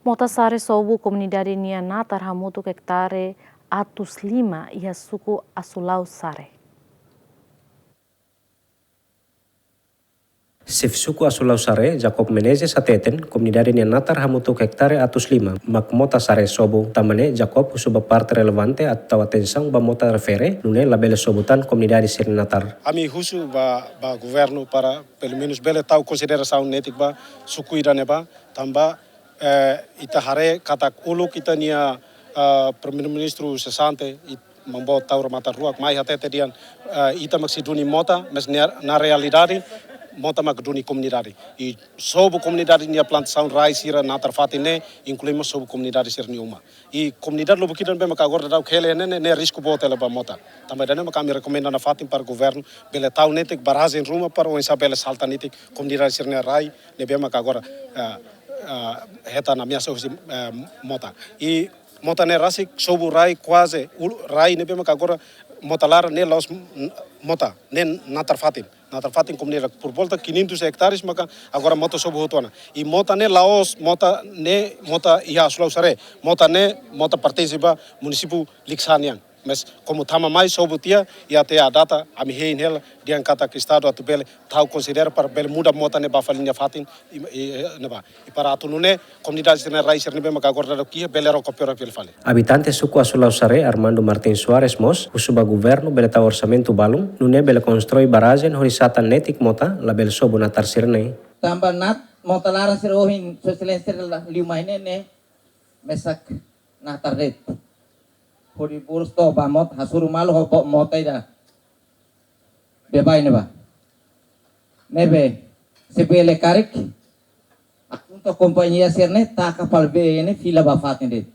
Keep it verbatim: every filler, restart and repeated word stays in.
Mota sare sobu komunidade nia natar hamutuk ektare atus lima iha suku Asulau Sare. Xefe suku Asulau Sare, Jacob Menezes hateten, komunidade nia natar hamutuk ektare atus lima, mak mota sare sobu, tanba ne'e Jacob husu ba parte relevante atu tau atensaun ba mota refere, nune'e labele sobu tan komunidade sira-nia natar. Ami husu ba, ba governu para pelumenus bele tau konsiderasaun netik ba suku ida-ne'ebá, tanba, eh, ita haree katak uluk ita-nia, eh, Primeiru-Ministru sesante, it-, Maun Boot Taur Matan Ruak mai hatete dehan, eh, ita mak sei duni mota, mas nia, na realidade, mota mak duni komunidade. I sobu komunidade nia plantasaun rai sira natar fatin ne'e, inklui mós sobu komunidade sira-nia uma. I komunidade lubuk ida ne'ebé maka agora daudaun hela ne'e, ne'e, ne'e risku boot hela ba mota. Tanba ida-ne'e maka ami rekomenda nafatin para governu bele tau netik barrajen ruma para oinsá bele salta netik komunidade sira-nia rai ne'ebé maka agora, ah, ah, hetan ameasa husi, ah, mota. I mota ne'e rasik sobu rai kuaze ul-, rai ne'ebé maka agora mota laran ne'e la'ós m-, mota, ne'e natar fatin. Natar fatin komunidade por volta quinhentos hectares, maka agora mota sobu hotu ona. I mota ne'e la'ós, mota ne'e, mota iha Asulau Sare. Mota ne'e, mota pertense ba munisípiu Likisá nian. Mas komu tama mai sobu tiha, i até à data, ami hein hela, dehan katak Estadu atu bele, tau konsidera para bele muda mota ne'e ba fali nia fatin, i, i, ne'ebá. I para atu nune'e, komunidade sira-nia rai sira ne'ebé maka agora daudaun iha, bele rokopera fila fali. Abitante suku Asulau Sare, Armando Martins Soares mós, husu ba governu bele tau orsamentu balun, nune'e bele konstrui barrajen hodi salta netik mota, labele sobu natar sira-ne'e. Tanba nat-, mota laran sira ohin, Sua Exelénsia sira la-, liu mai ne'e, ne'e, mesak natar de'it. Hodi burus to'o ba mot-, hasoru malu ho bo-, mota ida. Bebé ne'ebá. Ne'ebé, se bele karik, apunta kompañia sira-ne'e, taka palbe ne'e, fila ba fatin de'it.